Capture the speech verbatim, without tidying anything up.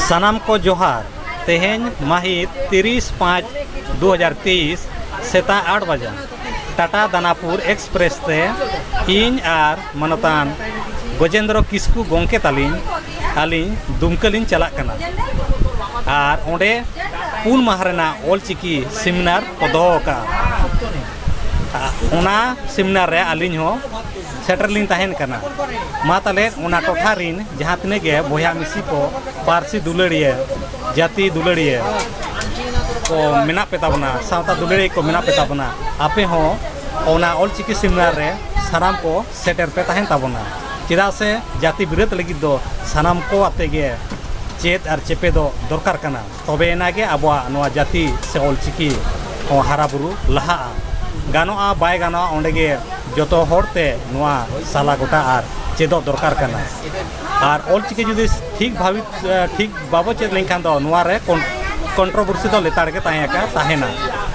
ᱥᱟᱱᱟᱢ ᱠᱚ ᱡᱚᱦᱟᱨ᱾ ᱛᱮᱦᱮᱧ ᱢᱟᱹᱦᱤᱛ ᱛᱤᱨᱤᱥ ᱯᱟᱸᱪ ᱫᱩ ᱦᱟᱡᱟᱨ ᱛᱮᱭᱤᱥ ᱥᱮᱛᱟᱜ ᱟᱴ ᱵᱟᱡᱟ ᱴᱟᱴᱟ ᱫᱟᱱᱟᱯᱩᱨ ᱮᱠᱥᱯᱨᱮᱥ ᱛᱮ ᱤᱧ ᱟᱨ ᱢᱟᱱᱚᱛᱟᱱ ᱜᱚᱡᱮᱱᱫᱨᱚ ᱠᱤᱥᱠᱩ ᱜᱚᱢᱠᱮ ᱛᱟᱹᱞᱤᱧ, ᱟᱹᱞᱤᱧ ᱫᱩᱢᱠᱟᱹ ᱞᱤᱧ ᱪᱟᱞᱟᱜ ᱠᱟᱱᱟ᱾ ᱟᱨ ᱚᱸᱰᱮ ᱯᱩᱱ ᱢᱟᱦᱟ ᱨᱮᱱᱟᱜ ᱚᱞᱪᱤᱠᱤ ᱥᱮᱢᱤᱱᱟᱨ ᱠᱚ ᱫᱚᱦᱚ ᱟᱠᱟᱫᱼᱟ᱾ ᱚᱱᱟ ᱥᱮᱢᱤᱱᱟᱨ ᱨᱮ ᱟᱹᱞᱤᱧ ᱦᱚᱸ ᱥᱮᱴᱮᱨ ᱞᱤᱧ ᱛᱟᱦᱮᱱ ᱠᱟᱱᱟ᱾ ᱢᱟ ᱛᱟᱦᱞᱮ ᱚᱱᱟ ᱴᱚᱴᱷᱟ ᱨᱤᱱ ᱡᱟᱦᱟᱸ ᱛᱤᱱᱟᱹᱜ ᱜᱮ ᱵᱚᱭᱦᱟ ᱢᱤᱥᱤ ᱠᱚ, ᱯᱟᱹᱨᱥᱤ ᱫᱩᱞᱟᱹᱲᱤᱭᱟᱹ, ᱡᱟᱹᱛᱤ ᱫᱩᱞᱟᱹᱲᱤᱭᱟᱹ ᱠᱚ ᱢᱮᱱᱟᱜ ᱯᱮ ᱛᱟᱵᱚᱱᱟ, ᱥᱟᱶᱛᱟ ᱫᱩᱞᱟᱹᱲᱤᱭᱟᱹ ᱠᱚ ᱢᱮᱱᱟᱜ ᱯᱮ ᱛᱟᱵᱚᱱᱟ, ᱟᱯᱮ ᱦᱚᱸ ᱚᱱᱟ ᱚᱞᱪᱤᱠᱤ ᱥᱮᱢᱤᱱᱟᱨ ᱨᱮ ᱥᱟᱱᱟᱢ ᱠᱚ ᱥᱮᱴᱮᱨ ᱯᱮ ᱛᱟᱦᱮᱱ ᱛᱟᱵᱚᱱᱟ᱾ ᱪᱮᱫᱟᱜ ᱥᱮ ᱡᱟᱹᱛᱤ ᱵᱤᱨᱟᱹᱫ ᱞᱟᱹᱜᱤᱫ ᱫᱚ ᱥᱟᱱᱟᱢ ᱠᱚ ᱟᱛᱮ ᱜᱮ ᱪᱮᱫ ᱟᱨ ᱪᱮᱯᱮᱫᱚᱜ ᱫᱚᱨᱠᱟᱨ ᱠᱟᱱᱟ᱾ ᱛᱚᱵᱮ ᱮᱱᱟ ᱜᱮ ᱟᱵᱚᱣᱟᱜ ᱱᱚᱣᱟ ᱡᱟᱹᱛᱤ ᱥᱮ ᱚᱞᱪᱤᱠᱤ ᱦᱚᱸ ᱦᱟᱨᱟ ᱵᱩᱨᱩ ᱞᱟᱦᱟᱜᱼᱟ᱾ ᱜᱟᱱᱚᱜᱼᱟ ᱵᱟᱭ ᱜᱟᱱᱚᱜᱼᱟ, ᱚᱸᱰᱮ ᱜᱮ ᱡᱚᱛᱚ ᱦᱚᱲ ᱛᱮ ᱱᱚᱣᱟ ᱥᱟᱞᱟ ᱜᱚᱴᱟ ᱟᱨ ᱪᱮᱫᱚᱜ ᱫᱚᱨᱠᱟᱨ ᱠᱟᱱᱟ᱾ ᱟᱨ ᱚᱞᱪᱤᱠᱤ ᱡᱩᱫᱤ ᱴᱷᱤᱠ ᱵᱷᱟᱵᱤ, ᱴᱷᱤᱠ ᱵᱟᱵᱚ ᱪᱮᱫ ᱞᱮᱱᱠᱷᱟᱱ ᱫᱚ ᱱᱚᱣᱟ ᱨᱮ ᱠᱚᱱ-, ᱠᱚᱱᱴᱨᱳᱵᱷᱟᱨᱥᱤ ᱫᱚ ᱞᱮᱛᱟᱲ ᱜᱮ ᱛᱟᱦᱮᱸ ᱟᱠᱟ, ᱛᱟᱦᱮᱱᱟ᱾